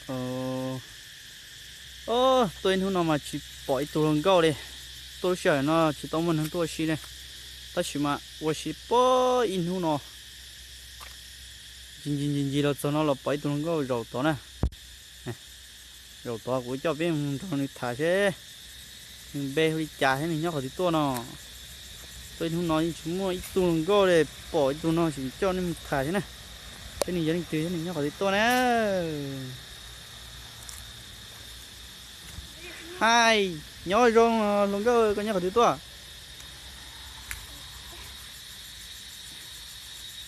Os, tuaj ib hnub no mas tsis pom ib tug hluas nkauj li. Tuaj lub sij hawm no tsis tau muaj neeg tuaj ua si ne, tab sis mas ua si pom ib hnub no ncig ncig ncig ncig los txog no los pom ib tug hluas nkauj zaum tod na. Zaum tod kuv coj peb mus nrog nws tham seb nws npe hu li cas thiab nws nyob qhov twg tuaj no. Tuaj ib hnub no yeej tsis muaj ib tug hluas nkauj li, pom ib tug no ces coj nej mus tham thiab na, seb nws yog leej twg thiab nws nyob qhov twg tuaj na. Hais, nyob zoo hluas nkauj, koj nyob qhov twg tuaj?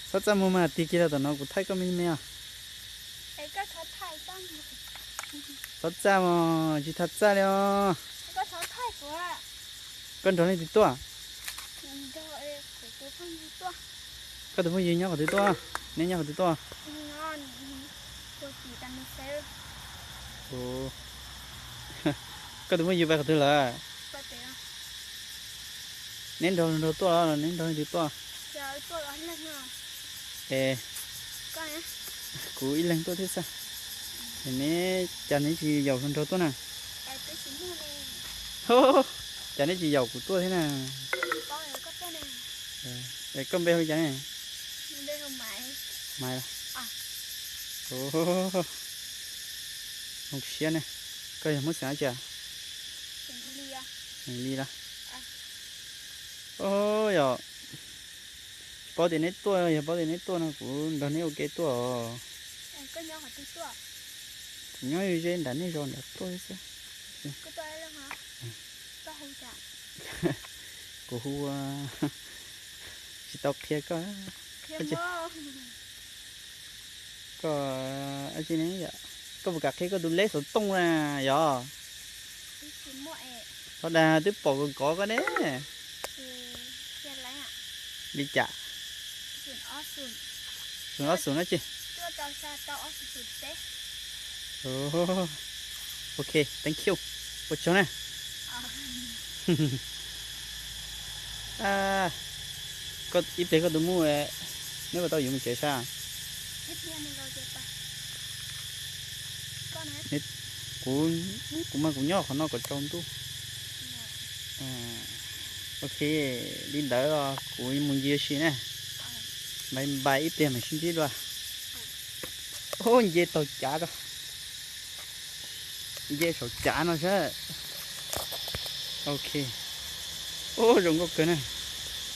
Txhob txaj muag mas, tig kiag los tom no kuv thaij koj me me os. Txhob txaj mas, tsis tham txaj li os. Koj nrog leej twg tuaj? Koj tus phooj ywg nyob qhov twg tuaj? Neb nyob qhov twg tuaj? Koj tus phooj ywg pais qhov twg lawm? Neb nrog nrog tuaj los neb nrog leej twg tuaj? Es kuv ib leeg tuaj thiab xwb. Es neb cas neb tsis yaum hluas nraug tuaj na? Cas neb tsis yaum kuv tuaj thiab na? Es koj npe hu li cas ne? Maiv. Zoo siab ne. Koj yog Hmoob xeem dab tsi? Xeem Lis los? Yog, tsis paub tias neb tuaj, yog paub tias neb tuaj no kuv nrog neb ua ke tuaj os. Kuv nyob ze nram nej zos nram tuaj xwb. Kuv hu, tsis tau qhia koj. Koj, koj puas kam qhia koj tus leb xov tooj na yog? Txhob dag, twb pom kov kov koj ne. Li cas? Ob xum dab tsi? Ok, thank you, ua tsaug na. Koj ib pliag koj tus muj, neb puas tau yuav mus tsev sab? Kuv, kuv mas kuv nyob qhov no kom tsaus ntuj. Ok, li ntawd kuv mus ncig ua si na. Bye bye, ib pliag mam sib ntsib dua. Nce taug cav rau, nce saum cav no sab. Ok. Ub, zoo nkauj kawg na.